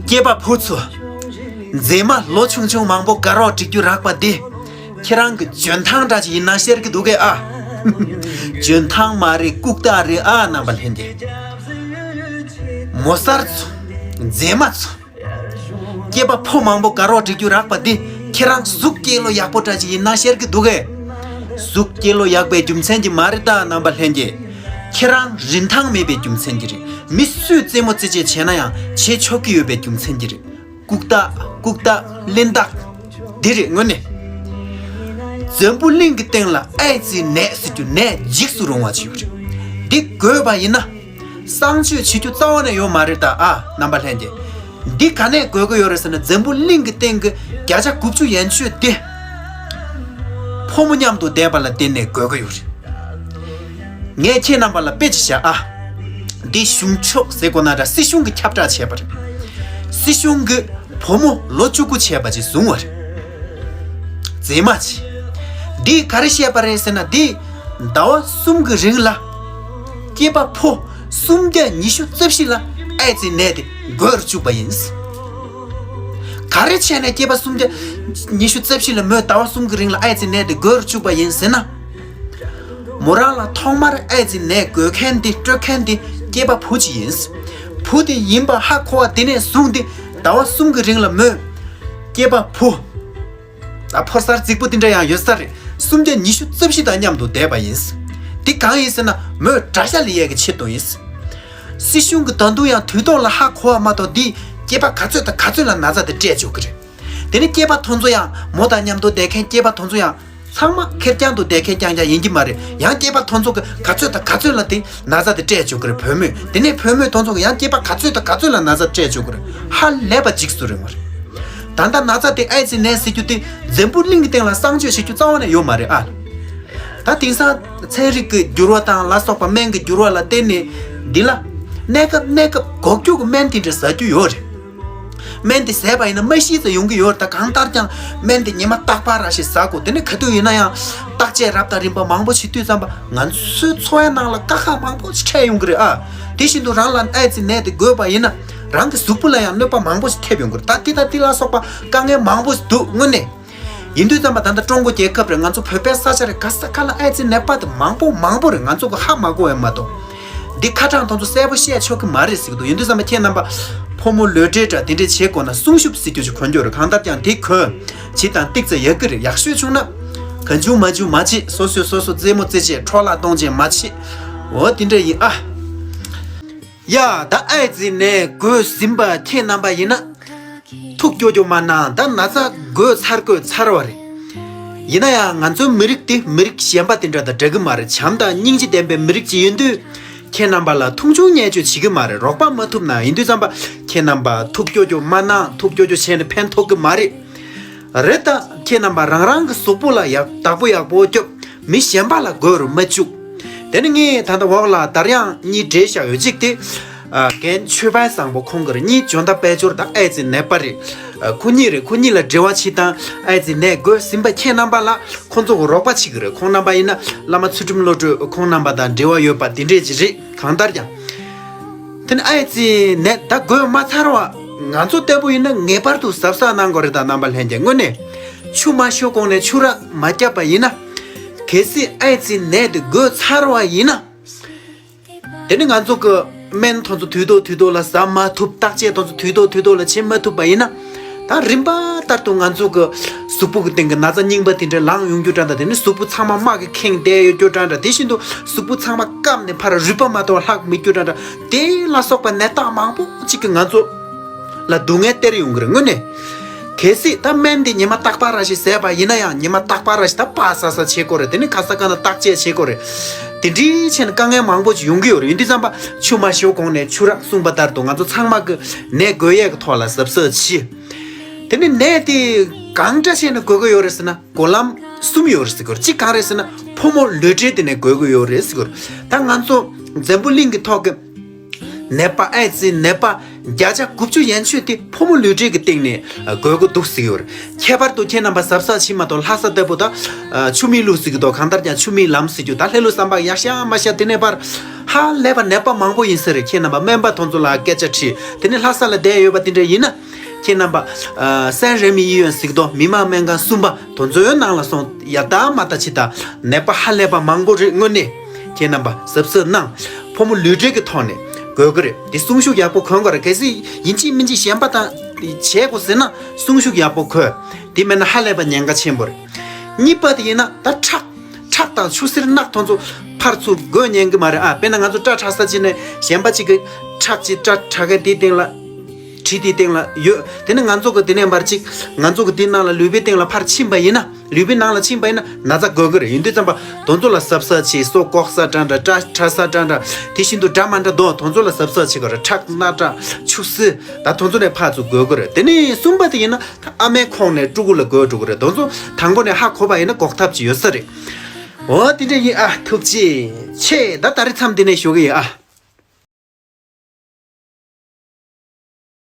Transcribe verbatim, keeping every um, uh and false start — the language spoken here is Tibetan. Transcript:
སྐྱེས་པ་ཕོ་ཚོ། མཛེས་མ་ལོ་ཆུང་ཆུང་མང་པོ་དགའ་རོགས་སྒྲིག་རྒྱུ་རག་པ་འདི། ཁྱེད་རང་གི་འཇོན་ཐང་འདྲ་ཅིག་ཡིན་ན་ཤེར་གི་འདུག་གས་ཨ། འཇོན་ཐང་མ་རེད། ལྐུགས་རྟགས་རེད་ཨ། རྣམ་པ་ལྷན་རྒྱས། མོ་གསར་ཚོ། མཛེས་མ་ཚོ། སྐྱེས་པ་ཕོ་མང་པོ་དགའ་རོགས་སྒྲིག་རྒྱུ་རག་པ་འདི། ཁྱེད་རང་གཟུགས་སྐྱེས་ལོ་ཡག་པོ་འདྲ་ཅིག་ཡིན་ན་ཤེར་གི་འདུག་གས། གཟུགས་སྐྱེས་ལོ་ཡག་པའི་རྒྱུ་མཚན་གྱིས་མ་རེད་ད། རྣམ་པ་ལྷན་རྒྱས། ཁྱེད་རང་རིན་ཐང་མེད་པའི་རྒྱུ་མཚན་གྱིས་རེད། མི་སུས་རྩེད་མོ་རྩེད་ཅེས་བྱས་ན་ཡང་བྱེད་ཆོག་གི་ཡོད་པའི་རྒྱུ་མཚན་གྱིས་རེད། ལྐུགས་རྟགས། ལྐུགས་རྟགས། གླེན་རྟགས། འདི་རེད་དངོས་གནས། འཛམ་བུ་གླིང་གི་སྟེང་ལ་ཨེ་ཙི་ནད་ཟེར་རྒྱུ་ནད་འཇིགས་སུ་རུང་བ་ཅིག་ཡོད་རེད། འདི་འགོས་པ་ཡིན་ན། གསང་སྤྱོད་བྱེད་རྒྱུ་རྩ་བ་ནས་ཡོད་མ་རེད་ད་ཨ། རྣམ་པ་ལྷན་རྒྱས། འདི་ག་ནས་འགོས་ཀྱི་ཡོད་རེད་ཟེར་ན། འཛམ་བུ་གླིང་གི་སྟེང་གི་བརྒྱ་ཆ་དགུ་བཅུ་ཡན་ཆོད་དེ། ཕོ་མོ་མཉམ་དུ་བསྡད་པ་ལ་བརྟེན་ནས་འགོས་ཀྱི་ཡོད་རེད། ངས་ཁྱེད་རྣམ་པ་ལ་དཔེ་ཅིག་བཞག་ཨ། འདི་གཞུང་ཕྱོགས་ཟེར་དགོས་ན་འདྲ། སྲིད་གཞུང་གི་ཁྱབ་བསྒྲགས་བྱས་པ་རེད། སྲིད་གཞུང་གི་བུ་མོ་ལོ་བཅུ་དགུ་བྱས་པ་ཅིག་བཟུང་བ་རེད། མཛེས་མ་ཅིག། འདིས་ག་རེ་བཤད་པ་རེད་ཟེར་ན། འདིས་ཟླ་བ་གསུམ་གྱི་རིང་ལ་སྐྱེས་པ་ཕོ་སུམ་བརྒྱ་ཉི་ཤུ་རྩ་བཞི་ལ་ཨེ་ཙི་ནད་དེ་འགོས་རུ་བཅུག་པ་ཡིན། ག་རེ་བྱས་ནས་སྐྱེས་པ་སུམ་བརྒྱ་ཉི་ཤུ་རྩ་བཞི་ལ་མོས་ཟླ་བ་གསུམ་གྱི་རིང་ལ་ཨེ་ཙི་ནད་དེ་འགོས་རུ་བཅུག་པ་ཡིན་ཟེར་ན། མོ་རང་ལ་ཐོག་མར་ཨེ་ཙི་ནད་འགོས་མཁན་དེ་སྤྲོད་མཁན་དེ་སྐྱེས་པ་བུ་ཅིག་ཡིན། བུ་དེ་ཡིན་པ་ཧ་གོ་བ་དེ་ནས་བཟུང་སྟེ་ཟླ་བ་གསུམ་གྱི་རིང་ལ་མོས་སྐྱེས་པ་བུ། ད་ཕོ་གསར་རྫིག་པོ་དེ་འདྲ་ཡང་ཡོད་ས་རེད། སུམ་བརྒྱ་ཉི་ཤུ་རྩ་བཞི་དང་མཉམ་དུ་བསྡད་པ་ཡིན། དེ་གང་ཡིན་ཟེར་ན། མོས་དགྲ་ཤ་ལེན་ཡས་ཀྱི་ཆེད་དུ་ཡིན། སྲིད་གཞུང་གི་ད་དུང་ཡང་དུས་ཐོག་ལ་ཧ་གོ་བ་མ་གཏོགས། འདིས་སྐྱེས་པ་ག་ཚོད་དང་ག་ཚོད་ལ་ན་ཚ་དེ་སྤྲད་ཆོག་གི་རེད། དེ་ནས་སྐྱེས་པ་དེ་ཚོ་ཡང་། མོ་དང་མཉམ་དུ་བསྡད་མཁན་སྐྱེས་པ་དེ་ཚོ་ཡང་། ཚང་མ་ཁེར་རྐྱང་དུ་བསྡད་མཁན་རྐྱང་རྐྱང་ཡིན་གྱི་མ་རེད། ཡང་སྐྱེས་པ་དེ་ཚོ་གི་ག་ཚོད་དང་ག་ཚོད་ལ་དེ་ན་ཚ་དེ་སྤྲད་ཆོག་གི་རེད། བུད་མེད། དེ་ནས་བུད་མེད་དེ་ཚོ་གི་ཡང་སྐྱེས་པ་ག་ཚོད་དང་ག་ཚོད་ལ་ན་ཚ་སྤྲད་ཆོག་གི་རེད། ཧ་ལས་པ་འཇིགས་སུ་རུང་བ་རེད། ད་ལྟ་ན་ཚ་དེ་ཨེ་ཙི་ནད་ཟེར་རྒྱུ་དེ་འཛམ་བུ་གླིང་གི་སྟེང་ལ་གསང་སྤྱོད་བྱེད་རྒྱུ་རྩ་བ་ནས་ཡོད་མ་རེད་ཨ། ད་དེང་སང་ཚན་རིག་གི་འགྱུར་བ་དང་ལ་སོགས་པ། སྨན་གྱི་འགྱུར་བ་ལ་བརྟེན་ནས་འདི་ལ་གནས་སྐབས་གནས་སྐབས་འགོག་རྒྱུ་གི་སྨན་དེ་འདྲ་ཟ་རྒྱུ་ཡོད་རེད། སྨན་དེ་ཟས་པ་ཡིན་ན་མ་ཤི་ཙམ་ཡོང་གི་ཡོད་རེད། ད་གང་ལྟར་ཀྱང་སྨན་དེ་ཉི་མ་རྟག་པར་ར་ཞིག་ཟ་དགོས། དེ་ནས་ག་དུས་ཡིན་ན་ཡང་བརྟག་དཔྱད་རབ་དང་རིམ་པ་མང་པོ་བྱེད་དུས་ཙམ་པ། ང་ཚོའི་འཚོ་བའི་ནང་ལ་དཀའ་ཁག་མང་པོ་ཞིག་འཕྲད་ཡོང་གི་རེད་ཨ། དེ་བཞིན་དུ་རང་ལ་ཨེ་ཙི་ནད་དེ་འགོས་པ་ཡིན་ན། རང་གི་གཟུགས་པོ་ལ་ཡང་གནོད་པ་མང་པོ་ཞིག་ཐེབས་ཡོང་གི་རེད། ད་དེ་དང་དེ་ལ་སོགས་པ་དཀའ་ངལ་མང་པོ་ཞིག་འདུག་དངོས་གནས། ཡིན་དུས་ཙམ་པ་ད་ལྟ་ཀྲུང་གོ་རྒྱལ་ཁབ་རེད། ང་ཚོ་བོད་པའི་ས་ཆ་རེད། ག་ས་ག་ལ་ཨེ་ཙི་ནད་པ་དེ་མང་པོ་མང་པོ་རེད། ང་ཚོ་གི་ཧ་མ་གོ་བས་མ་གཏོགས། འདི་ཁ་གྲངས་དེ་ཚོ་གསལ་པོ་བཤད་ཆོག་གི་མ་རེད་ཟེར་གི་འདུག་ཡིན་དུས་ཙམ་པ་ཁྱེད་རྣམ་པ་ཕོ་མོ་ལུས་འབྲེལ་འདྲ་དེ་འདྲས་བྱེད་དགོས་ན་སྲུང་སྐྱོབ་ཟེར་རྒྱུ་ཞིག་གོན་རྒྱུ་རེད། གང་ལྟར་ཀྱང་དེ་གོན་བྱེད་དང་ཏིག་ཙམ་ཡག་གི་རེད། ཡག་ཤོས་བྱུང་ན། གང་བྱུང་མང་བྱུང་མ་བྱེད། སོ་སོས་སོ་སོ་རྩེད་མོ་རྩེ་བྱེད། འཕྲོ་བརླག་གཏོང་བྱེད་མ་བྱེད། འོ་དེ་འདྲ་ཡིན་ཨ། ཡ། ད་ཨེ་ཙི་ནད་འགོས་ཟིན་པ་ཁྱེད་རྣམ་པ་ཡིན་ན། ཐུགས་སྐྱོ་སྐྱོ་མ་གནང་། ད་ན་ཚ་འགོས་ཚར་འགོས་ཚར་བ་རེད། ཡིན་ན་ཡང་ང་ཚོའི་མི་རིགས་དེ་མི་རིགས་གཞན་པ་དེ་འདྲ་དང་འདྲ་གི་མ་རེད། བྱམས་དང་སྙིང་རྗེ་ལྡན་པའི་མི་རིགས་ཅིག་ཡིན་དུས། ཁྱེད་རྣམ་པ་ལ་མཐོང་ཆུང་བརྙས་བཅོས་བྱེད་གི་མ་རེད། རོགས་པ་མ་ཐུབ་ན། ཡིན་དུས་ཙམ་པ་ཁྱེད་རྣམ་པ་ཐུགས་སྐྱོ་སྐྱོ་མ་གནང་། ཐུགས་སྐྱོ་སྐྱོ་བྱས་ནས་ཕན་ཐོགས་གི་མ་རེད། རེད་ད། ཁྱེད་རྣམ་པ་རང་རང་གི་གཟུགས་པོ་ལ་ཡག་བདག་པོ་ཡག་པོ་སྐྱོབ། མི་གཞན་པ་ལ་འགོས་རུ་མ་བཅུག་དེ་ནི་ངས་ད་ལྟ་འོག་ལ་དར་དབྱངས་གཉིས་འབྲི་བཞག་ཡོད། གཅིག་དེ། ཨ། རྒན་ཆོས་འཕེལ་བཟང་པོ་ཁོང་གི་རེད། གཉིས་འཇོ་མདའ་དཔལ་འབྱོར་དང་ཨེ་ཙི་ནད་པ་རེད། ཨ། ཁོ་གཉིས་རེད། ཁོ་གཉིས་ལ་འབྲེལ་བ་བྱེད་དང་། ཨེ་ཙི་ནད་འགོས་ཟིན་པ་ཁྱེད་རྣམ་པ་ལ་ཁོང་ཚོ་གི་རོགས་པ་བྱེད་གི་རེད། ཁོང་རྣམ་པ་ཡིན་ན་བླ་མ་ཚུལ་ཁྲིམས་བློ་གྲོས་ཁོང་རྣམ་པ་དང་འབྲེལ་བ་ཡོད་པ་དེ་འདྲས་ཅིག་རེད། གང་ལྟར་ཀྱང་། དེ་ནི་ཨེ་ཙི་ནད་ད་འགོས་མ་ཚར་བ། ང་ཚོ་ལྟ་བུ་ཡིན་ན་ངེས་པར་དུ་གཟབ་གཟབ་གནང་དགོས་རེད། ད་རྣམ་པ་ལྷན་རྒྱས། དངོས་གནས་ཆུ་མ་ཤོར་གོང་ནས་ཆུ་རགས་མ་བརྒྱབ་པ་ཡིན་ན། གལ་སྲིད་ཨེ་ཙི་ནད་དེ་འགོས་ཚར་བ་ཡིན་ན། དེ་ནི་ང་ཚོ་གི་སྨན་དེ་ཚོ་དུས་ཐོག་དུས་ཐོག་ལ་ཟ་མ་ཐུབ། བརྟག་དཔྱད་དེ་ཚོ་དུས་ཐོག་དུས་ཐོག་ལ་བྱེད་མ་ཐུབ་པ་ཡིན་ན། ད་རིམ་པ་ལྟར་དུ་ང་ཚོ་གི་གཟུགས་པོ་གི་སྟེང་གི་ན་ཚ་རྙིང་པ་དེ་འདྲ་ལངས་ཡོང་རྒྱུ་འདྲ་འདྲ། དེ་ནི་གཟུགས་པོ་ཚང་མ་རྨ་གིས་ཁེངས་བསྡད་ཡོད་རྒྱུ་འདྲ་འདྲ། དེ་བཞིན་དུ་གཟུགས་པོ་ཚང་མ་བཀབ་ནས་ཕར་རུལ་པ་མ་གཏོགས་ལྷག་མེད་རྒྱུ་འདྲ་འདྲ། དེ་ལ་སོགས་པ་ནད་རྟགས་མང་པོ་ཅིག་གིས་ང་ཚོ་ལ་སྡུག་བསྔལ་སྟེར་ཡོང་གི་རེད། དངོས་གནས། གལ་སྲིད་ད་སྨན་འདི་ཉི་མ་རྟག་པར་ར་ཞིག་བཟས་པ་ཡིན་ན་ཡང་། ཉི་མ་རྟག་པར་ར་ཞིག་ད་པ་ཟ་ས་བྱེད་དགོས་རེད། དེ་ནི་ག་ས་ག་ན་བརྟག་དཔྱད་བྱེད་དགོས་རེད། དེ་འདྲའི་བྱས་ནས་དཀའ་ངལ་མང་པོ་ཞིག་ཡོང་གི་ཡོད་རེད། ཡིན་དུས་ཙམ་པ་ཆུ་མ་ཤོར་གོང་ནས་ཆུ་རགས་གསུངས་པ་ལྟར་དུ་ང་ཚོ་ཚང་མ་གི་ནད་འགོས་ཡས་ཀྱི་ཐོག་ལ་གཟབ་གཟབ་བྱེད། དེ་ནི་ནད་དེ་གང་འདྲ་བྱས་ནས་འགོས་ཀྱི་ཡོད་རེད་ཟེར་ན། འགོས་ལམ་གསུམ་ཡོད་རེད་ཟེར་གྱི་ཡོད་རེད། གཅིག་གང་རེད་ཟེར་ན། ཕོ་མོ་ལུས་འབྲེལ་དེ་ནས་འགོས་ཀྱི་ཡོད་རེད་ཟེར་གྱི་ཡོད་རེད། ད་ང་ཚོ་འཛམ་བུ་གླིང་གི་ཐོག་གི་ ནད་པ་ཨེ་ཙི་ནད་པ་བརྒྱ་ཆ་དགུ་བཅུ་ཡན་ཆོད་དེ་ཕོ་མོ་ལུས་འབྲེལ་གྱི་སྟེང་ནས་འགོས་ཀྱི་འདུག་ཟེར་གྱི་ཡོད་རེད། ཁྱད་པར་དུ་ཁྱེད་རྣམ་པ་གཟབ་གཟབ་བྱེད་མ་གཏོགས། ལྷ་ས་ལྟ་བུ་དང་ཆུ་མིག་ལུག་ཟེར་གྱི་འདུག་གང་ལྟར་ཀྱང་ཆུ་མིག་ལམ་ཟེར་རྒྱུ་ད་ལྷ་ལུག་ཟམ་པ་ཡར་ཤག་མར་ཤག་དེ་ནས་ཕར་ཧ་ལས་པ་ནད་པ་མང་པོ་ཡིན་ས་རེད། ཁྱེད་རྣམ་པ་སྨན་པ་དེ་ཚོ་ལ་སྐད་ཆ་དྲིས། དེ་ནས་ལྷ་ས་ལ་བསྡད་ཡོད་པ་དེ་འདྲ་ཡིན་ན། ཁྱེད་རྣམ་པ། ཨ། སན་རེ་མི་གཡུ་ཡོན་གཟིགས་རྟོག་མི་དམངས་སྨན་ཁང་གསུམ་པ་དེ་ཚོའི་ནང་ལ་སོང་ཡ་ད་མ་ད་ཅི་ད་ནད་པ་ཧ་ལས་པ་མང་པོ་རེད། དངོས་གནས་ཁྱེད་རྣམ་པ་གཟབ་གཟབ་གནང་། ཕོ་མོ་ལུས་འབྲེལ་གྱི་ཐོག་ནས་འགོས་ཀྱི་རེད། དེ་སྲུང་ཞུགས་ཡག་པོ་གོན་དགོས་རེད། གལ་སྲིད་ཡིན་གཅིག་མིན་གཅིག་གཞན་པ་དང་བྱེད་དགོས་ཟེར་ན་སྲུང་ཞུགས་ཡག་པོ་གོན། དེ་མེད་ན་ཧ་ལས་པ་ཉེན་ཁ་ཆེན་པོ་རེད། གཉིས་པ་དེ་ཡིན་ན་ད་ཁྲག་ཁྲག་དང་ཆུ་སེར་རྣག་དེ་ཚོ་ཕར་ཚུར་འགོས་ཉན་གྱི་མ་རེད་ཨ། དཔེར་ན་ང་ཚོ་སྐྲ་ཕྲ་ས་ཅིག་ནས་གཞན་པ་ཅིག་གི་ཁྲག་ཅིག་སྐྲ་ཕྲ་མཁན་དེའི་སྟེང་ལ། གྲི་དེའི་སྟེང་ལ་ཡོད། དེ་ནི་ང་ཚོ་གི་དེ་ནས་མར་ཅིག་ང་ཚོ་གི་དེའི་ནང་ལ་ལུས་པོའི་སྟེང་ལ་ཕར་ཕྱིན་པ་ཡིན་ན། ལུས་པོའི་ནང་ལ་ཕྱིན་པ་ཡིན་ན་ན་ཚ་འགོས་ཀྱི་རེད། ཡིན་དུས་ཙམ་པ་དེ་ཚོ་ལ་གཟབ་གཟབ་བྱེད། སོ་ལྐོག་ས་འདྲ་འདྲ། སྐྲ་ཕྲ་ས་འདྲ་འདྲ། དེ་བཞིན་དུ་འདྲ་མ་འདྲ་འདུག་དེ་ཚོ་ལ་གཟབ་གཟབ་བྱེད་དགོས་རེད། ཁྲག་སྣ་ཁྲག་ཆུ་སེར་ད་དེ་ཚོ་ནས་ཕར་ཚུར་འགོས་ཀྱི་རེད། དེ་ནས་གསུམ་པ་དེ་ཡིན་ན་ད་ཨ་མའི་ཁོག་ནས་ཕྲུ་གུ་ལ་འགོས་འགྲོ་གི་རེད། དེ་ཚོ་དང་པོ་ནས་ཧ་གོ་བ་ཡིན་ན་འགོག་ཐབས་ཅིག་ཡོད་ས་རེད། འོ་དེ་འདྲ་ཡིན་ཨ། ཐུགས་རྗེ་ཆེ། ད་ད་རེས་མཚམས་འདི་ནས་ཞུ་གི་ཡིན་ཨ།